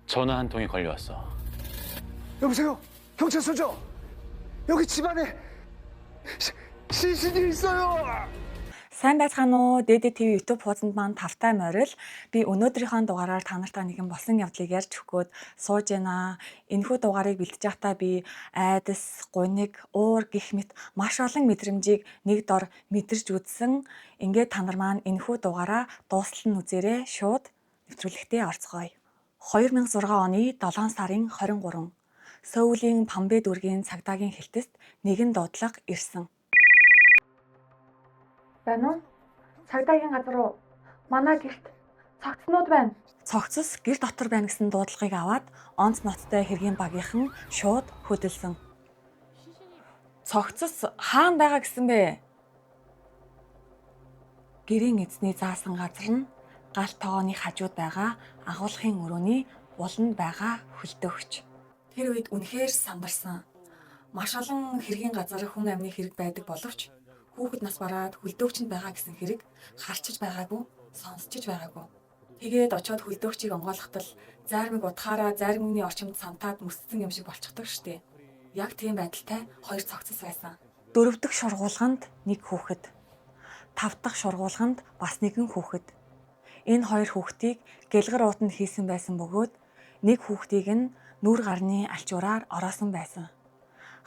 전화 한 통이 걸려왔어. 여보세요? 경찰서죠? 여기 집안에 시신이 있어요. Сайн байцгаана уу? DDTV YouTube хуудсанд маань тавтай морил. Би өнөөдрийнхөө дугаараар та нартай нэгэн болсон явдлыг ярьж өгөхөд сууж байна. Энэхүү дугаарыг бэлтэж байхдаа би айдас, гуниг, уур гих мэт маш олон мэдрэмжийг нэг дор мэдэрч үзсэн. Ингээд та нар маань энэхүү дугаараа дуустал нь үзээрэй. Шууд нэвтрүүлэгтээ орцгоё. 2006 оны 7 сарын 23 Сөүлийн Памбе дүүргийн цагдаагийн хэлтэст нэгэн дуудлага ирсэн. Байна уу? Цагдаагийн газар уу? Манай гэрт цогцнууд байна. Цогцос гэр дотор байна гэсэн дуудлагыг аваад онц ноцтой хэргийн багийнхан шууд хөдөлсөн. Цогцос хаана байгаа гэсэн бэ? Гэрийн эзний заасан газар нь гал тогооны хажууд байгаа агуулгын өрөөний буланд байгаа хөлдөөгч. Тэр үед үнэхээр сандарсан. Маш олон хэргийн газар хүн амны хэрэг байдаг боловч хүүхэд нас бараад хөлдөөгчөнд байгаа гэсэн хэрэг харчиж байгаагүй, сонсчиж байгаагүй. Тэгээд очиод хөлдөөгчийг онгойлгохтол зайрмаг утгаараа зайрмагны орчимд самтаад мөссөн юм шиг болчихдог штеп. Яг тийм байдалтай хоёр цогцос байсан. Дөрөв дэх шургуулганд нэг хүүхэд, тав дахь шургуулганд бас нэгэн хүүхэд. Энэ хоёр хүүхдийг гэлгэр уутанд хийсэн байсан бөгөөд нэг хүүхдийг нь нүүр гарны альчуураар ороосон байсан.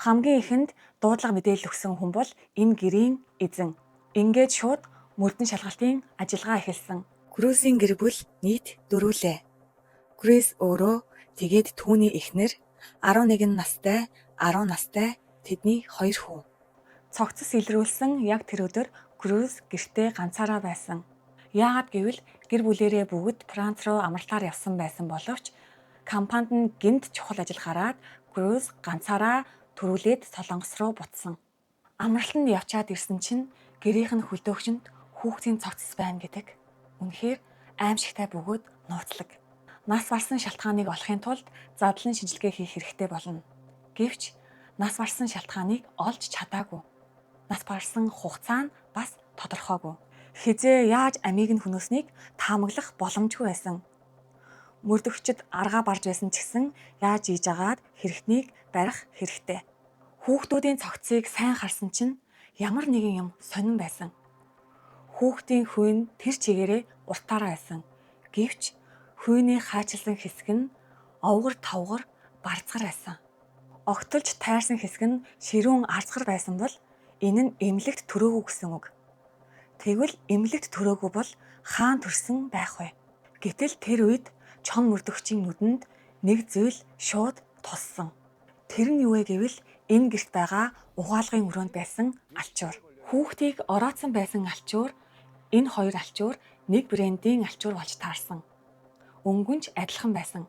Хамгийн ихэнд дуудлага мэдээлэл өгсөн хүн бол энэ гэрийн эзэн. Ингээд шууд мөрдөн шалгалтын ажиллагаа эхэлсэн. Крүсийн гэр бүл нийт дөрвөлээ. Крүс өөрөө тэгээд түүний эхнэр 11 настай, 10 настай тэдний хоёр хүү. Цогцос илрүүлсэн яг тэр өдөр Крүс гэртээ ганцаараа байсан. Яагаад гэвэл гэр бүлээрээ бүгд Франц руу амралтаар явсан байсан боловч компанид нь гинт чухал ажил гараад Крүс ганцаараа төрүүлээд Солонгос руу буцсан. Амралтанд явчаад ирсэн чинь гэрийнх нь хөлдөөгчөнд хүүхдийн цогцос байна гэдэг. Үнэхээр аимшигтай бөгөөд нууцлаг. Нас барсан шалтгааныг олохын тулд задлан шинжилгээ хийх хэрэгтэй болно. Гэвч нас барсан шалтгааныг олж чадаагүй. Нас барсан хугацаа нь бас тодорхойгүй. Хизээ яаж амийг нь хөнөөснийг таамаглах боломжгүй байсан. Мөрдөгчд аргаа барж байсан ч гэсэн яаж ийж агаад хэрэгтнийг барих хэрэгтэй. Хүүхдүүдийн цогцыг сайн харсан чинь ямар нэгэн юм сонин байсан. Хүүхдийн хүйн тэр чигээрээ уртаараа байсан. Гэвч хүйний хаачилсан хэсэг нь овгор тавгар барцгар байсан. Огтолж тайрсан хэсэг нь ширүүн арцгар байсан бол энэ нь эмнэлэгт төрөөгүй гэсэн үг. Тэгвэл эмнэлэгт төрөөгүй бол хаан төрсөн байх вэ? Гэтэл тэр үед чон мөрдөгчийн нүдэнд нэг зүйл шууд туссан. Тэр нь юу вэ гэвэл энэ гэрт байгаа угаалгын өрөөнд байсан алчуур. Хүүхдийг ороодсон байсан алчуур энэ хоёр алчуур нэг брендийн алчуур болж таарсан. Өнгөн ч адилхан байсан.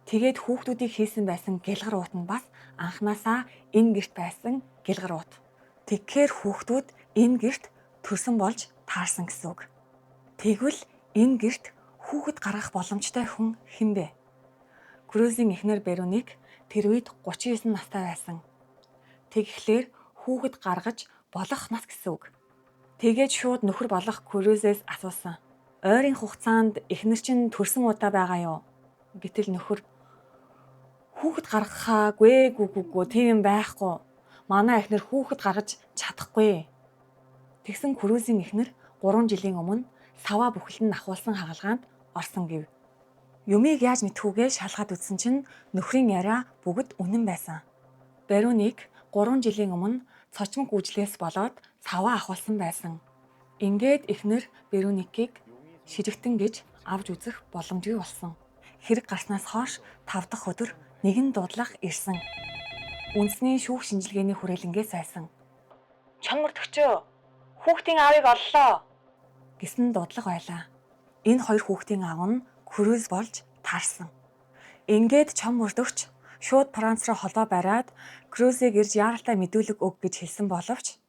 Тэгээд хүүхдүүдийг хийсэн байсан гэлгэр уут нь бас анханасаа энэ гэрт байсан гэлгэр уут. Тэгэхээр хүүхдүүд энэ гэрт төрсөн болж таарсан гэсэн үг. Тэгвэл энэ гэрт хүүхэд гаргах боломжтой хүн хэн бэ? Крүзийн эхнэр Вероник тэр үед 39 настай байсан. Тэгэхлээр хүүхэд гаргаж болох нас гэсэн үг. Тэгээд шууд нөхөр болох Крүзээс асуусан. Ойрын хугацаанд эхнэр чинь төрсөн удаа байгаа юу? Гэтэл нөхөр хүүхэд гаргахаагүй гү тийм юм байхгүй. Манай эхнэр хүүхэд гаргаж чадахгүй. Тэгсэн Крүзийн эхнэр 3 жилийн өмнө саваа бүхэлд нь ахуулсан хагалгаанд орсон гэв. Юмыг яаж мэдхүүгээ шалгаад үзсэн чинь нөхрийн яриа бүгд үнэн байсан. Вероник 3 жилийн өмнө цочмог гүйжлээс болоод саваа ахуулсан байсан. Ингээд эхнэр Вероникийг шижигтэн гэж авч үзэх боломжгүй болсон. Хэрэг гарснаас хойш 5 дахь өдөр нэгэн дуудлага ирсэн. Үндэсний шүүх шинжилгээний хүрээлэнгээс байсан. Чон мөрдөгчөө хүүхдийн аавыг оллоо гэсэн дуудлага байлаа. Энэ хоёр хүүхдийн аав нь Крүз болж таарсан. Ингээд чон мөрдөгч шууд Франц руу холбоо бариад Крүзийг ирж яаралтай мэдүүлэг өг гэж хэлсэн боловч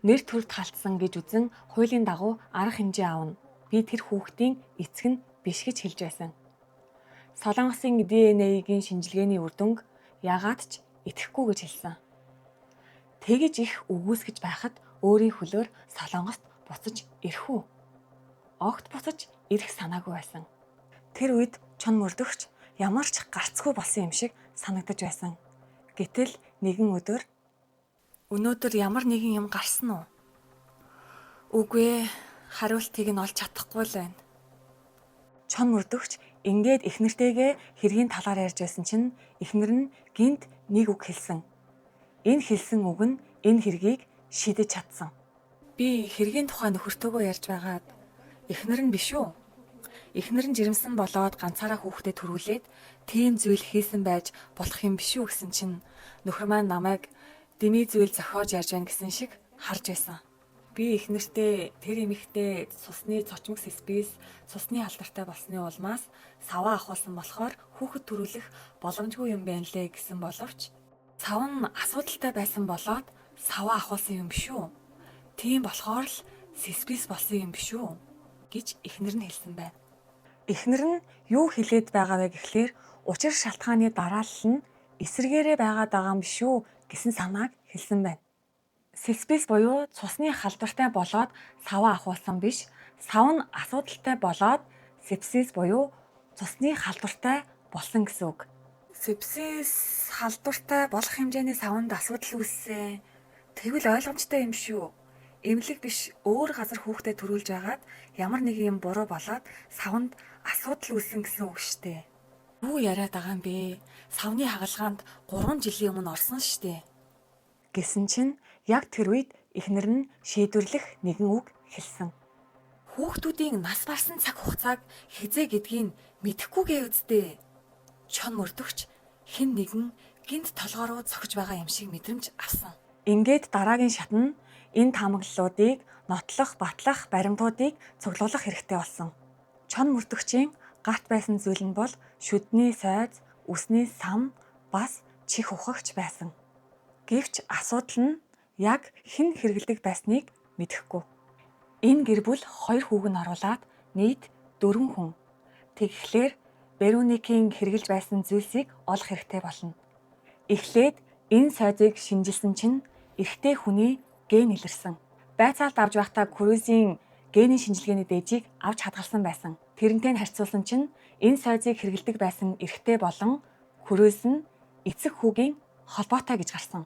нэр төрд халтсан гэж үзэн хуулийн дагуу арга хэмжээ авна. Би тэр хүүхдийн эцэг нь биш гэж хэлж байсан. Солонгосын DNA-гийн шинжилгээний үр дүнг ягаад ч итгэхгүй гэж хэлсэн. Тэгэж их үгүйсгэж байхад өөрийн хөлөөр Солонгост буцаж ирэх үү? Огт буцаж ирэх санаагүй байсан. Тэр үед Чон мөрдөгч ямар ч гарцгүй болсон юм шиг санагдаж байсан. Гэтэл нэгэн өдөр өнөөдөр ямар нэгэн юм гарсан уу? Үгүй ээ, хариултыг нь олж чадахгүй л байна. Чон мөрдөгч ингээд эхнэртэйгээ хэргийн талаар ярьж байсан чинь эхнэр нь гинт нэг үг хэлсэн. Энэ хэлсэн үг нь энэ хэргийг шидэж чадсан. Би хэргийн тухай нөхөртөөгөө ярьж байгаад эхнэр нь биш үү? Эхнэр нь жирэмсэн болоод ганцаараа хүүхдэд төрүүлээд тийм зүйл хийсэн байж болох юм биш үү гэсэн чинь нөхөр маань намайг дэмий зүйл зохиож ярьж байна гэсэн шиг харж байсан. Би эхнэртээ тэр эмэгтэй цусны цочмог сэспээс цусны алдартай болсны улмаас саваа ахуулсан болохоор хүүхэд төрүүлэх боломжгүй юм байна лээ гэсэн боловч сав нь асуудалтай байсан болоод саваа ахуулсан юм биш үү? Тийм болохоор л сэспээс болсон юм биш үү гэж эхнэр нь хэлсэн байна. Эхнэр нь юу хэлээд байгаа вэ гэхлээр учир шалтгааны дараалал нь эсрэгээрээ байгаад байгаа юм биш үү гэсэн санааг хэлсэн байна. Сэспэс буюу цусны халдвартай болоод саваа ахуулсан биш, сав нь асуудалтай болоод сепсис буюу цусны халдвартай болсон гэсэн үг. Сепсис халдвартай болох хэмжээний савнд асуудал үүссэн. Тэгвэл ойлгомжтой юм шүү. Эмнэлэг биш өөр газар хүүхдэд төрүүлж агаад ямар нэг юм буруу болоод савнд асуудал үүссэн гэсэн үг штэ. Юу яриад байгаа юм бэ? Савны хагалгаанд 3 жилийн өмнө орсон штэ. Гэсэн чинь яг тэр үед эхнэр нь шийдвэрлэх нэгэн үг хэлсэн. Хүүхдүүдийн нас барсан цаг хугацааг хэзээ гэдгийг мэдэхгүйгээ үсттэй. Чон мөрдөгч хэн нэгэн гинт толгоо руу цохиж байгаа юм шиг мэдрэмж авсан. Ингээд дараагийн шат нь энэ таамаглалуудыг нотлох, батлах баримтуудыг цуглуулах хэрэгтэй болсон. Чон мөрдөгчийн гарт байсан зүйл нь бол шүдний сойз, үсний сам, бас чих ухагч байсан. Гэвч асуудал нь яг хэн хэрэглэдэг байсныг мэдэхгүй. Энэ гэр бүл 2 хүүг нь оруулаад нийт 4 хүн. Тэгэхээр Вероникийн хэрэглэж байсан зүйлсийг олох хэрэгтэй болно. Эхлээд энэ сойзыг шинжилсэн чинь эрэгтэй хүний ген илэрсэн. Байцаалд авч байхдаа Крузийн генийн шинжилгээний дээжийг авч хадгалсан байсан. Тэрнтэй нь харьцуулсан чинь энэ сойзыг хэрэглэдэг байсан эрэгтэй болон Круз нь эцэг хүүгийн холбоотой гэж гарсан.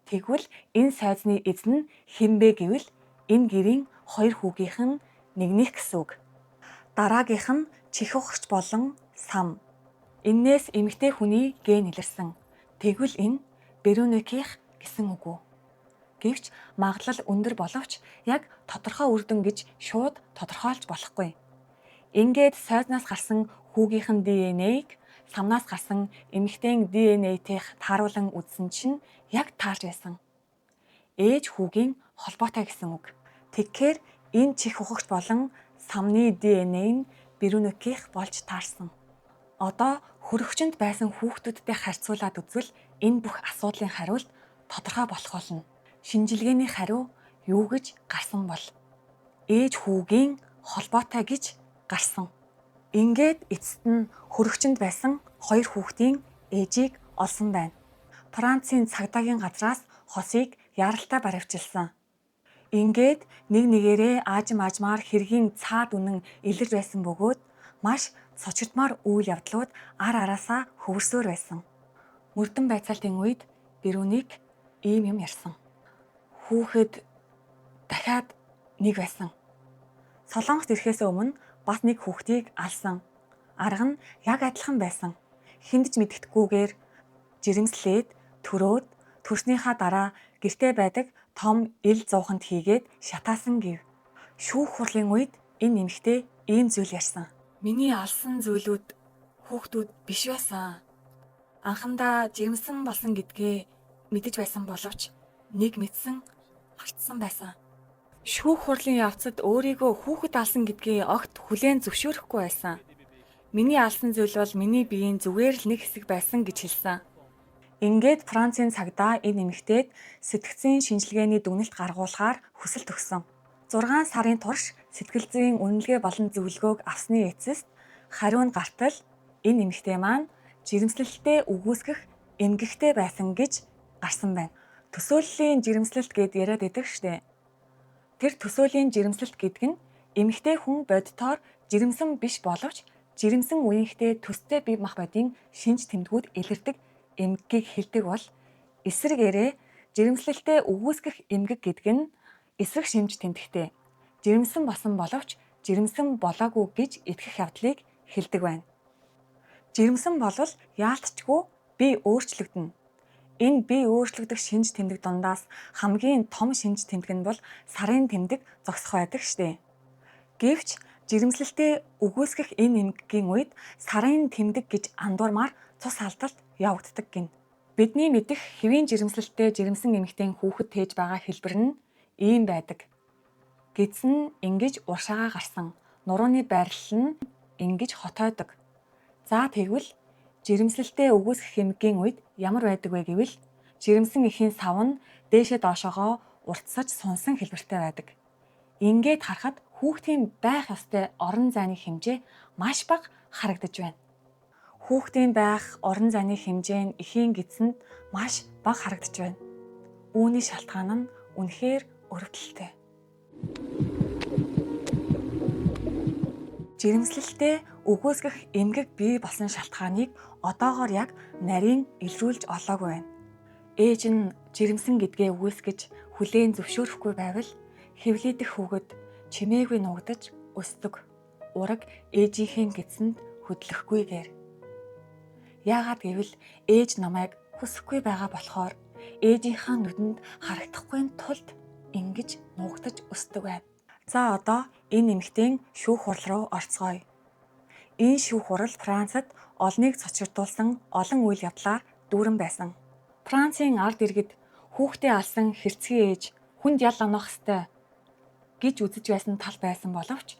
Тэгвэл энэ сойзны эзэн нь хэн бэ гэвэл энэ гэрийн 2 хүүгийнх нь нэгнийх гэсэн үг. Дараагийнх нь чихвахч болон сам. Эннээс эмэгтэй хүний ген илэрсэн. Тэгвэл энэ Вероникийнх гэсэн үг үү? Гэвч магадлал өндөр боловч яг тодорхой үр дүн гэж шууд тодорхойлж болохгүй. Ингээд сойзнаас гарсан хүүгийнх нь ДНХ-г самнаас гарсан эмэгтэйн ДНХ-тэй тааруулан үзсэн чинь яг таарч байсан. Ээж хүүгийн холбоотой гэсэн үг. Тэгэхээр энэ чих ухагч болон самны ДНХ нь Вероникийнх болж таарсан. Одоо хөрөгчөнд байсан хүүхдүүдтэй харьцуулаад үзвэл энэ бүх асуудлын хариулт тодорхой болох болно. Шинжилгээний хариу юу гэж гарсан бол? Ээж хүүгийн холбоотой гэж гарсан. Ингээд эцэст нь хөрөгчөнд байсан 2 хүүхдийн ээжийг олсон байна. Францын цагдаагийн газраас хосыг яралтай баривчилсан. Ингээд нэг нэгээрээ аажим аажмаар хэргийн цаад үнэн илэрч байсан бөгөөд маш цочирдмаар үйл явдлууд ар араасаа хөвөрсөөр байсан. Мөрдөн байцаалтын үед Вероник ийм юм ярьсан. Хүүхэд дахиад нэг байсан. Солонгост ирэхээс өмнө бас нэг хүүхдийг алсан. Арга нь яг адилхан байсан. Хүнд ч мэдэгдэхгүйгээр жирэмслээд төрөөд төрснийхаа дараа гэртээ байдаг том ил зууханд хийгээд шатаасан гэв. Шүүх хурлын үед энэ эмэгтэй ийм зүйл ярьсан. Миний алсан зүйлүүд хүүхдүүд биш байсан. Анхандаа жирэмсэн болсон гэдгээ мэдэж байсан боловч нэг мэдсэн мартсан байсан. Шүүх хурлын явцад өөрийгөө хүүхэд алсан гэдгээ огт хүлээн зөвшөөрөхгүй байсан. Миний алсан зүйл бол миний биеийн зүгээр л нэг хэсэг байсан гэж хэлсэн. Ингээд Францын цагдаа энэ эмэгтэйд сэтгэцийн шинжилгээний дүгнэлт гаргуулахаар хүсэлт өгсөн. 6 сарын турш сэтгэл зүйн үнэлгээ болон зөвлөгөөг авсны эцэст хариу нь гартал энэ эмэгтэй маань жирэмслэлтээ үгүйсгэх эмгэгтэй байсан гэж гарсан байна. Төсөөллийн жирэмслэлт гэд яриад байдаг штэ. Тэр төсөөлийн жирэмслэлт гэдэг нь эмэгтэй хүн бодитоор жирэмсэн биш боловч Жирэмсэн үеийнхтэй төстэй бие мах бодийн шинж тэмдгүүд илэрдэг эмгэгийг хэлдэг бол эсрэгээрээ жирэмслэлтэй үгүйсгэх эмгэг гэдэг нь эсрэг шинж тэмдэгтэй. Жирэмсэн болсон боловч жирэмсэн болоогүй гэж итгэх явдлыг хэлдэг байна. Жирэмсэн болвол яалтчгүй бие өөрчлөгдөнө. Энэ бие өөрчлөгдөх шинж тэмдэг дундаас хамгийн том шинж тэмдэг нь бол сарын тэмдэг зогсох байдаг штээ. Гэвч жирэмслэлтэй үгүйсгэх энэ эмгэгийн үед сарын тэмдэг гэж андуурмаар цус алдалт явагддаг гин. Бидний мэдэх хэвийн жирэмслэлтэй жирэмсэн эмэгтэйн хүүхэд тээж байгаа хэлбэр нь ийм байдаг. Гэдэс нь ингэж уршаагаа гарсан, нурууны байрлал нь ингэж хотойдог. За тэгвэл жирэмслэлтэй үгүйсгэх эмгэгийн үед ямар байдаг вэ гэвэл жирэмсэн эхийн сав нь дээшээ доошоогоо уртсаж сунсан хэлбэртэй байдаг. Ингээд харахад хүүхдийн байх ёстой орон зайны хэмжээ маш бага харагдаж байна. Хүүхдийн байх орон зайны хэмжээ нь эхийн гэдэсэнд маш бага харагдаж байна. Үүний шалтгаан нь үнэхээр өрөвдөлтэй. Жирэмслэлтэй үгүйсгэх эмгэг бий болсон шалтгааныг одоогоор яг нарийн илрүүлж олоогүй байна. Ээж нь жирэмсэн гэдгээ үгүйсгэж хүлээн зөвшөөрөхгүй байвал хэвлийдэх хүүхэд чимээгүй нуугдаж өсдөг. Ураг ээжийнхээ гэдэсэнд хөдлөхгүйгээр. Яагаад гэвэл ээж намайг хүсэхгүй байгаа болохоор ээжийнхээ нүдэнд харагдахгүй тулд ингэж нуугдаж өсдөг байна. За одоо энэ эмэгтэйн шүүх хурал руу орцгоё. Энэ шүүх хурал Францад олныг цочирдуулсан олон үйл явдлаар дүүрэн байсан. Францын ард иргэд хүүхдээ алсан хэрцгий ээж хүнд ял оноох ёстой гэж үзэж байсан тал байсан боловч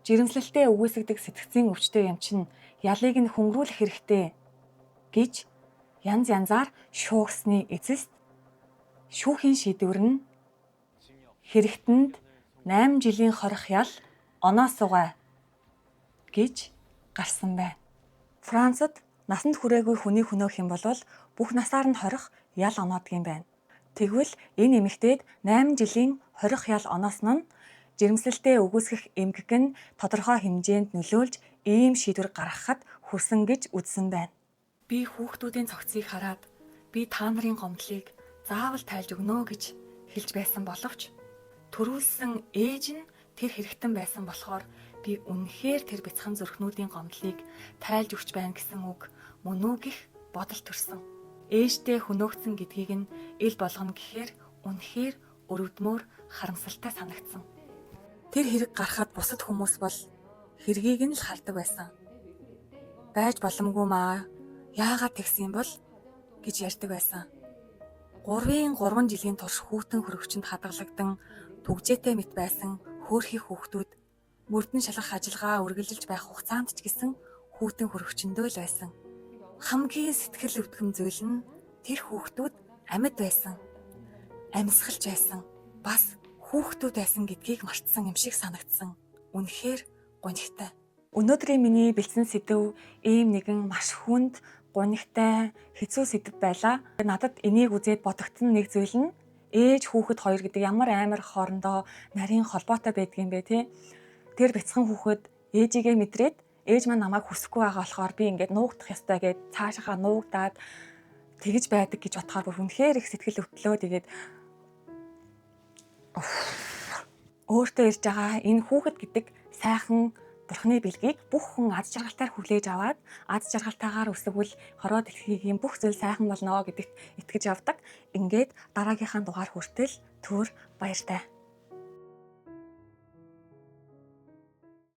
жирэмслэлтэй үгүйсгдэг сэтгцийн өвчтөй юм чинь ялыг нь хөнгөрүүлэх хэрэгтэй гэж янз янзаар шуугсны эцэст шүүхийн шийдвэр нь хэрэгтэнд 8 жилийн хорих ял оноо суугаа гэж гарсан байна. Францад насанд хүрээгүй хүний хөнөөх юм бол бүх насаар нь хорих ял оноодго юм байна. Тэгвэл энэ эмэгтэйд 8 жилийн хорих ял оноосон нь жирэмслэлтэй үгүйсгэх эмгэг нь тодорхой хэмжээнд нөлөөлж ийм шийдвэр гаргахад хүрсэн гэж үзсэн байна. Би хүүхдүүдийн цогцыг хараад би та нарын гомдлыг заавал тайлж өгнө гэж хэлж байсан боловч төрүүлсэн ээж нь тэр хэрэгтэн байсан болохоор би үнэхээр тэр бяцхан зүрхнүүдийн гомдлыг тайлж өгч байна гэсэн үг мөн үү гэх бодол төрсөн. Ээжтэй хөнөөгдсөн гэдгийг нь ил болгоно гэхээр үнэхээр өрөвдмөр харамсалтай санагдсан. Тэр хэрэг гарахад бусад хүмүүс бол хэргийг нь л хардаг байсан. Байж боломгүй маа. Яагаад тэгсэн юм бол гэж ярьдаг байсан. 3-ын 3 жилийн турш хүүтэн хөрөгчөнд хадгалагдан түгжээтэй мэт байсан хөөрхий хүүхдүүд мөрдөн шалгах ажиллагаа үргэлжилж байх хугацаанд ч гэсэн хүүтэн хөрөгчөндөө л байсан. Хамгийн сэтгэл өвдгөм зүйл нь тэр хүүхдүүд амьд байсан. Амьсгалж байсан. Бас хүүхдүүд байсан гэдгийг мартсан юм шиг санагдсан. Үнэхээр гунигтай. Өнөөдрийн миний бэлдсэн сэдэв ийм нэгэн маш хүнд, гунигтай, хэцүү сэдэв байлаа. Надад энийг үзээд бодогдсон нэг зүйл нь ээж хүүхэд хоёр гэдэг ямар амар хоорондоо нарийн холбоотой байдгийм бэ те. Тэр бяцхан хүүхэд ээжигээ мэдрээд ээж маань намайг хүсэхгүй байгаа болохоор би ингээд нуугдах ёстой гэд цаашаахаа нуугдаад тэгэж байдаг гэж бодохоор бүр үнэхээр их сэтгэл өвдлөө. Тэгээд өөртөө ирж байгаа энэ хүүхэд гэдэг сайхан бурхны бэлгийг бүх хүн аз жаргалтаар хүлээж аваад аз жаргалтайгаар өсгөвөл хорвоо дэлхийгийн бүх зүйл сайхан болно гэдэгт итгэж явдаг. Ингээд дараагийнхаа дугаар хүртэл түр баяртай.